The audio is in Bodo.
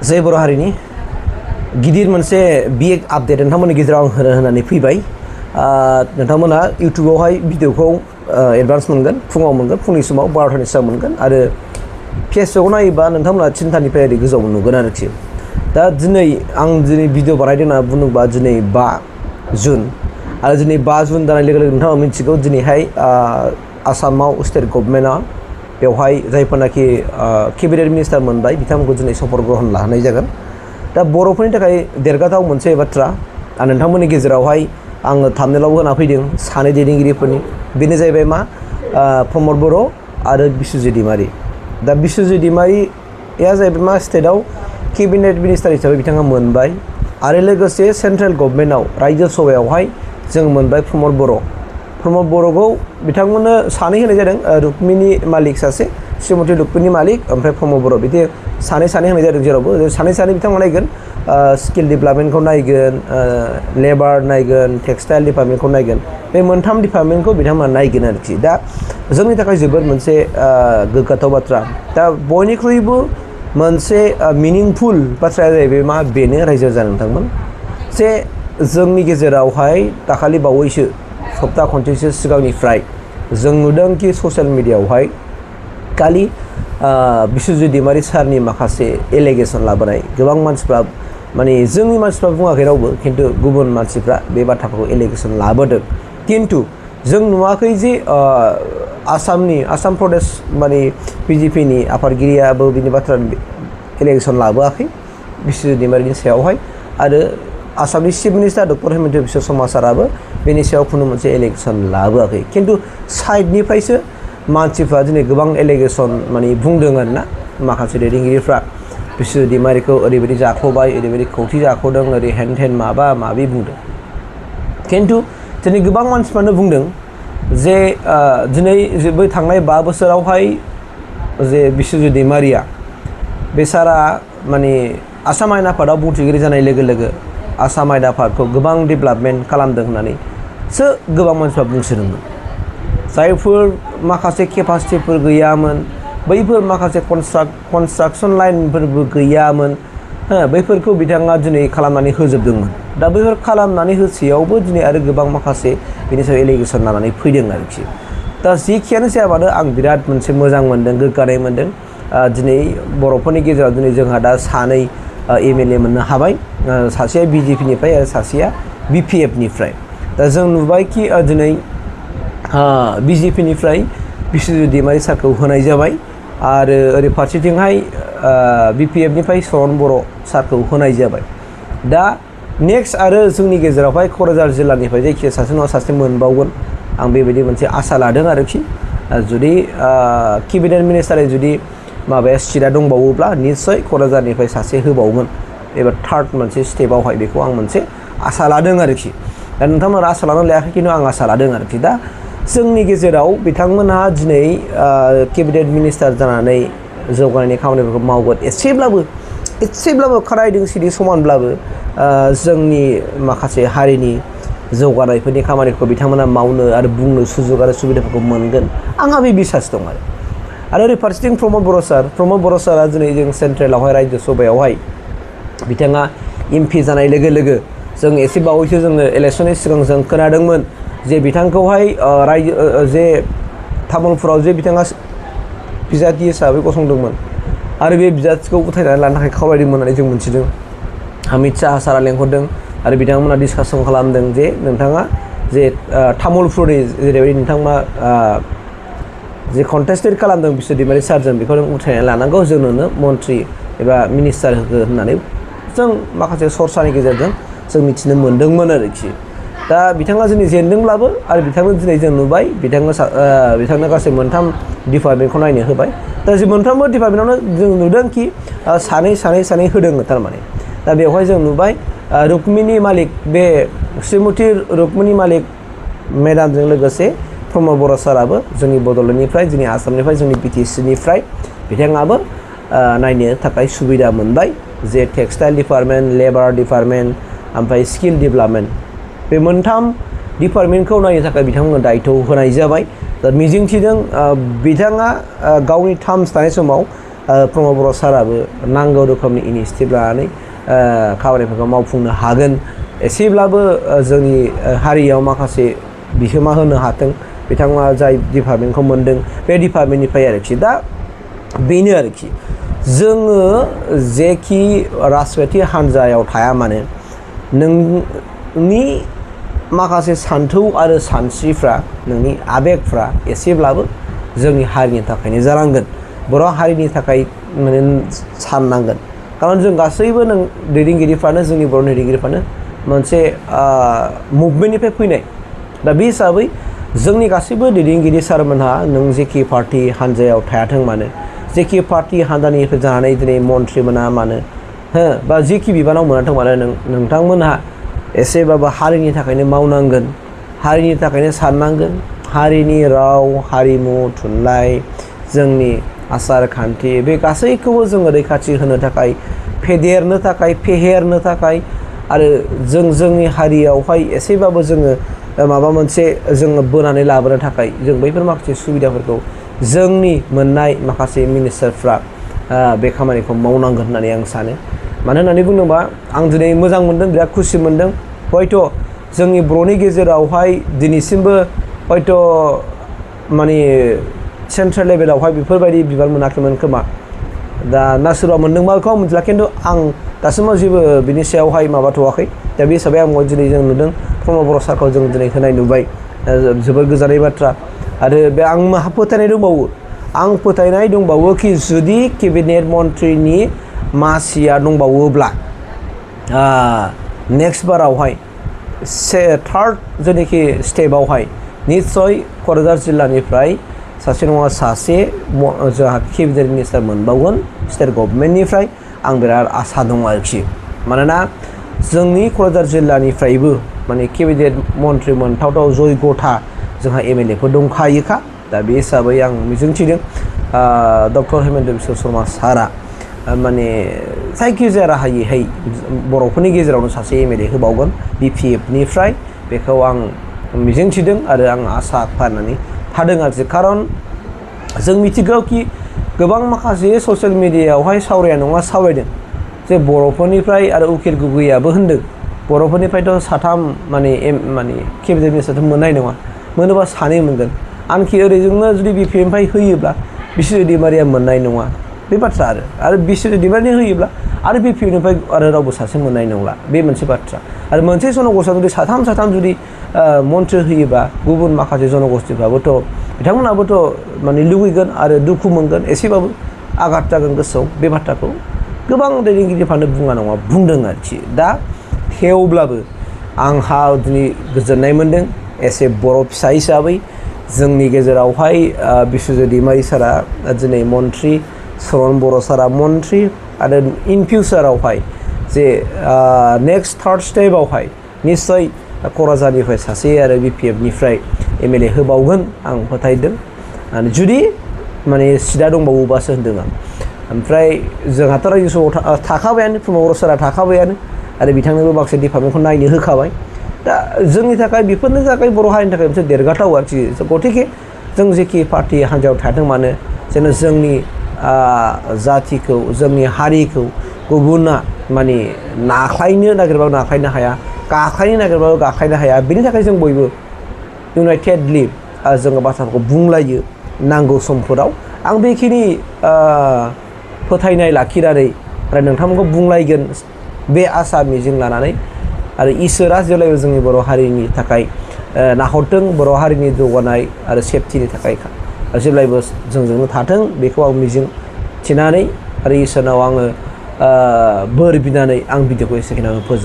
जय बर' हारिनि गिदिर मोनसे बिग आपडेट नोंथांमोननि गेजेराव आं होनानै फैबाय। नोंथांमोना इउटुबावहाय भिडिअखौ एडभान्स मोनगोन, फुङाव मोनगोन, फुंनि समाव 12थानि सिगां मोनगोन आरो फेसबुकआव नायोबा नोंथांमोना 3थानिफ्राय ओरै गोजौआव नुगोन आरोखि। दा आं दिनै भिडिअ बानायदों होनना बुङोबा दिनै 5 जुन आरो दिनै 5 जुन जानाय लोगो लोगो नोंथाङा मिथिगौ दिनैहाय आसामाव स्टेट गभर्नमेन्टआ बेवहाय जायफोरनाखि केबिनेट मिनिस्टार मोनबाय बिथांमोनखौ दिनै शपथ ग्रहण लाहोनाय जागोन। दा बर'फोरनि थाखाय देरगाथाव मोनसे बाथ्रा आरो नोंथांमोननि गेजेरावहाय आङो थाम्बनेलाव होना फैदों सानै दैदेनगिरिफोरनि, बेनो जाहैबाय मा प्रमद बर' आरो बिस्वजित दैमारि। दा बिस्वजित दैमारिया जाहैबाय मा स्टेटआव केबिनेट मिनिस्टार हिसाबै बिथाङा मोनबाय आरो लोगोसे सेन्ट्रेल गभर्नमेन्टआव रायजो सभायावहाय जों मोनबाय प्रमद बर'। प्रमद बर'खौ बिथांमोननो सानै होनाय जादों, रुक्मिणी मालिक सासे, श्रीमती रुक्मिणी मालिक ओमफ्राय प्रमद बर' बिदि सानै होनाय जादों। जेरावबो सानै बिथांमोना नायगोन, स्किल डेभेलपमेन्टखौ नायगोन, लेबार नायगोन, टेक्सटाइल डिपार्टमेन्टखौ नायगोन, बे मोनथाम डिपार्टमेन्टखौ बिथांमोना नायगोन आरोखि। दा जोंनि थाखाय जोबोद मोनसे गोग्गाथाव बाथ्रा। दा बयनिख्रुइबो मोनसे मिनिंफुल बाथ्राया जाहैबाय मा बेनो रायजो राजा नोंथांमोन जे जोंनि गेजेरावहाय दाखालि बावैसो सप्ता खनसेसो सिगांनिफ्राय जों नुदों कि ससियेल मिडियायावहाय खालि बिस्वजित दैमारि सारनि माखासे एलिगेसन लाबोनाय, गोबां मानसिफ्रा माने जोंनि मानसिफ्रा बुङाखै रावबो, खिन्थु गुबुन मानसिफ्रा बे बाथ्राफोरखौ एलिगेसन लाबोदों। खिन्थु जों नुवाखै जे आसाम प्रदेश माने बिजेपिनि आफादगिरियाबो बिनि बाथ्रा एलिगेसन लाबोआखै बिस्वजित दैमारिनि सायावहाय, आरो आसामनि chief minister doctor Himanta Biswa Sarma साराबो बेनि सायाव खुनु मोनसे एलिगेसन लाबोआखै। खिन्थु साइडनिफ्रायसो मानसिफ्रा दिनै गोबां एलिगेसन माने बुंदों आरोना माखासे दैदेनगिरिफ्रा बिस्वजित दैमारिखौ ओरैबायदि जाख्ल'बाय, ओरैबायदि खौथि जाख्ल'दों, ओरै हेन माबा माबि बुंदों। खिन्थु दिनै गोबां मानसिफ्रानो बुंदों जे दिनै बै थांनाय 5 बोसोरावहाय जे बिस्वजित दैमारिया बे सारा माने आसाम आयेन आफादाव बुंथिगिरि जानाय लोगो लोगो आसाम आयेन आफादखौ गोबां डेभेलपमेन्ट खालामदों होननानैसो गोबां मानसिफ्रा बुंसोदोंमोन। जायफोर माखासे केपासिटिफोर गैयामोन, बैफोर माखासे कनस्ट्राक्सन लाइनफोरबो गैयामोन, बैफोरखौ बिथाङा दिनै खालामनानै होजोबदोंमोन। दा बैफोर खालामनानै होसेयावबो दिनै आरो गोबां माखासे बेनि सायाव एलिगेसन लानानै फैदों आरोखि। दा जेखियानो जाया मानो आं बिराद मोनसे मोजां मोनदों, गोग्गानाय मोनदों। दिनै बर'फोरनि गेजेराव दिनै जोंहा दा सानै MLA मोननो हाबाय, सासेया बिजेपिनिफ्राय आरो सासेया BPF निफ्राय। दा जों नुबाय कि दिनै बिजेपिनिफ्राय बिस्वजित दैमारि सारखौ होनाय जाबाय आरो ओरै फारसेथिंहाय BPF निफ्राय सरन बर' सारखौ होनाय जाबाय। दा नेक्स्ट आरो जोंनि गेजेरावहाय क'क्राझार जिल्लानिफ्राय जायखिया सासे नङा सासे मोनबावगोन आं बेबायदि मोनसे आसा लादों आरोखि। जुदि केबिनेट मिनिस्टारै जुदि माबाया सिटआ दंबावोब्ला निस्सय क'क्राझारनिफ्राय सासे होबावगोन एबा थार्ड मोनसे स्टेपआवहाय, बेखौ आं मोनसे आसा लादों आरोखि। दा नोंथांमोना आसा लानो लायाखै, खिन्थु आं आसा लादों आरोखि। दा जोंनि गेजेराव बिथांमोनहा दिनै केबिनेट मिनिस्टार जानानै जौगानायनि खामानिफोरखौ मावगोन, एसेब्लाबो खारायदों सिदि समानब्लाबो जोंनि माखासे हारिनि जौगानायफोरनि खामानिखौ बिथांमोना मावनो आरो बुंनो सुजुग आरो सुबिदाफोरखौ मोनगोन, आंहा बे बिसास दं। आरो ओरै फारसेथिं प्रमद बर' सारा दिनै जों सेन्ट्रेलावहाय रायजो सभायावहाय बिथाङा MP जानाय लोगो लोगो जों एसे बावैसो जोङो इलेक्सननि सिगां जों खोनादोंमोन जे बिथांखौहाय जे तामुलपुराव जे बिथाङा बिजाथि हिसाबै गसंदोंमोन आरो बे बिजाथिखौ उथायनानै लानो थाखाय खावलायदोंमोन होननानै जों मिथिदों। अमित शाह सारा लेंहरदों आरो बिथांमोना डिसकासन खालामदों जे नोंथाङा जे तामुलपुरनि जेरैबायदि नोंथांमोना जे कन्टेस्टेड खालामदों बिस्वजित दैमारि सारजों, बेखौ नों उथायनानै लानांगौ, जोंनो मन्त्रि एबा मिनिस्टार होगोन होननानै जों माखासे सर्सानि गेजेरजों जों मिथिनो मोन्दोंमोन आरोखि। दा बिथाङा दिनै जेनदोंब्लाबो आरो बिथांनो दिनै जों नुबाय बिथांनो गासै 3 डिपार्टमेन्टखौ नायनो होबाय। दा जे मोनफ्रोमबो डिपार्टमेन्टआवनो जों नुदों कि सानै होदों थारमाने। दा बेवहाय जों नुबाय रुक्मिणी मालिक, बे श्रीमती रुक्मिणी मालिक मेडामजों लोगोसे प्रमद बर' साराबो जोंनि बड'लेण्डनिफ्राय, जोंनि आसामनिफ्राय, जोंनि BTC-निफ्राय बिथाङाबो नायनो थाखाय सुबिदा मोनबाय जे टेक्सटाइल डिपार्टमेन्ट, लेबार डिपार्टमेन्ट ओमफ्राय स्किल डेभेलपमेन्ट, बे 3 डिपार्टमेन्टखौ नायनो थाखाय बिथांमोननो दायित्व होनाय जाबाय। दा मिजिंथिदों बिथाङा गावनि टार्म्स थानाय समाव प्रमद बर' साराबो नांगौ रोखोमनि इनिसियेटिभ लानानै खामानिफोरखौ मावफुंनो हागोन एसेब्लाबो जोंनि हारियाव माखासे बिहोमा होनो हाथों बिथाङा जाय डिपार्टमेन्टखौ मोनदों बे डिपार्टमेन्टनिफ्राय आरोखि दा बेनो आरोखि जोङो जेखि राजखान्थि हान्जायाव थाया मानो नोंनि माखासे सान्थौ आरो सानस्रिफ्रा नोंनि आबेगफ्रा एसेब्लाबो जोंनि हारिनि थाखायनो जानांगोन बर' हारिनि थाखाय माने साननांगोन खारन जों गासैबो नों दैदेनगिरिफ्रानो जोंनि बर' दैदेनगिरिफ्रानो मोनसे मुभमेन्टनिफ्राय फैनाय दा बे हिसाबै जोंनि गासैबो दैदेनगिरि सारमोनहा नों जेखि पार्टि हान्जायाव थायाथों मानो जेखि पार्टि हान्जानिफ्राय जानानै दिनै मन्थ्रि मोना मानो हो बा जेखि बिबानाव मोनाथों मानो नोंथांमोनहा एसेबाबो हारिनि थाखायनो मावनांगोन हारिनि थाखायनो साननांगोन हारिनि राव हारिमु थुनलाइ जोंनि आसार खान्थि बे गासैखौबो जोङो रैखाथि होनो थाखाय फेदेरनो थाखाय फेहेरनो थाखाय आरो जोंनि हारियावहाय एसेबाबो जोङो माबा मोनसे जोङो बोनानै लाबोनो थाखाय जों बैफोर माखासे सुबिदाफोरखौ जोंनि मोननाय माखासे मिनिस्टारफ्रा बे खामानिखौ मावनांगोन होननानै आं सानो मानो होननानै बुङोबा आं दिनै मोजां मोनदों बिराद खुसि मोनदों हयथ' जोंनि बर'नि गेजेरावहाय दिनैसिमबो हयथ' माने सेन्ट्रेल लेभेलावहाय बेफोरबायदि बिबान मोनाखैमोन खोमा दा ना सोरबा मोनदोंबा बेखौ आं मिथिला खिन्थु आं दासिमाव जेबो बिनि सायावहाय माबाथ'वाखै दा बे हिसाबै आं दिनै जों नुदों प्रमद बर' सारखौ जों दिनै होनाय नुबाय जोबोद गोजोननाय बाथ्रा आरो बे आं फोथायनाय दंबावो आं फोथायनाय दंबावो कि जुदि केबिनेट मन्थ्रिनि मासिया दंबावोब्ला नेक्स्ट बारावहाय थार्ड जेनाखि स्टेपआवहाय निस्सय क'क्राझार जिल्लानिफ्राय सासे नङा सासे जोंहा केबिनेट मिनिस्टार मोनबावगोन स्टेट गभर्नमेन्टनिफ्राय आं बिराद आसा दं आरोखि मानोना जोंनि क'क्राझार जिल्लानिफ्रायबो माने केबिनेट मन्थ्रि मोनथावथाव जयगथा जोंहा एमएलएफोर दंखायोखा दा बे हिसाबै आं मिजिंथिदों डक्टर हेमेन्त बिश्व शर्मा सारा माने जायखिजाया राहायैहाय बर'फोरनि गेजेरावनो सासे एमएलए होबावगोन बिपिएफनिफ्राय बेखौ आं मिजिंथिदों आरो आं आसा फाननानै थादों आरोखि खारन जों मिथिगौ कि गोबां माखासे ससियेल मिडियायावहाय सावराया नङा सावरायदों जे बर'फोरनिफ्राय आरो उकिल गगैयाबो होनदों बर'फोरनिफ्रायथ' साथाम माने केबिनेट मिनिस्टार मोननाय नङा मोनोबा सानै मोनगोन आनखि ओरैजोंनो जुदि बिपिएफनिफ्राय होयोब्ला बिस्वजित दैमारिया मोननाय नङा बे बाथ्रा आरो बिस्वजित दैमारिनि होयोब्ला आरो बिपिएफनिफ्राय आरो रावबो सासे मोननाय नंला बे मोनसे बाथ्रा आरो मोनसे जन'गोष्ठीयाव जुदि साथाम जुदि मन्थ्रि होयोबा गुबुन माखासे जन'गोष्ठीफ्राबोथ' बिथांमोनाबोथ' माने लुगैगोन आरो दुखु मोनगोन एसेबाबो आघात जागोन गोसोआव बे बाथ्राखौ गोबां दैदेनगिरिफ्रानो बुङा नङा बुंदों आरोखि दा थेवब्लाबो आंहा दिनै गोजोननाय मोनदों एसे बर' फिसा हिसाबै जोंनि गेजेरावहाय बिस्वजित दैमारि सारा दिनै मन्थ्रि सरन बर' सारा मन्थ्रि आरो इन फिउचारावहाय जे नेक्स्ट थार्ड स्टेपआवहाय निस्सय क'क्राझारनिफ्राय सासे आरो बिपिएफनिफ्राय एमएलए होबावगोन आं फोथायदों जुदि माने सिदा दंबावोबासो होन्दों आं ओमफ्राय जोंहाथ' रायजो सभायाव थाखाबायानो प्रमद बर' सारा थाखाबायानो आरो बिथांनोबो माखासे डिपार्टमेन्टखौ नायनो होखाबाय दा जोंनि थाखाय बेफोरनो थाखाय बर' हारिनि थाखाय मोनसे देरगाथाव आरोखि गथिखे जों जेखि पार्टि हान्जायाव थाथों मानो जेन' जोंनि जाथिखौ जोंनि हारिखौ गुबुना माने नाख्लायनो नागिरबाबो नाख्लायनो हाया गाख्लायनो नागिरबाबो गाख्लायनो हाया बेनि थाखाय जों बयबो इउनाइटेडलि जोङो बाथ्राफोरखौ बुंलायो नांगौ समफोराव आं बेखिनि फोथायनाय लाखिनानै आरो नोंथांमोनखौ बुंलायगोन बे आसा मिजिं लानानै आरो इसोरा जेब्लायबो जोंनि बर' हारिनि थाखाय नाहरथों बर' हारिनि जौगानाय आरो सेफटिनि थाखाय जेब्लायबो जोंजोंनो थाथों बेखौ आं मिजिं थिनानै आरो इसोरनाव आङो बोर बिनानै आं भिडिअखौ एसेखिनियावनो फोजोब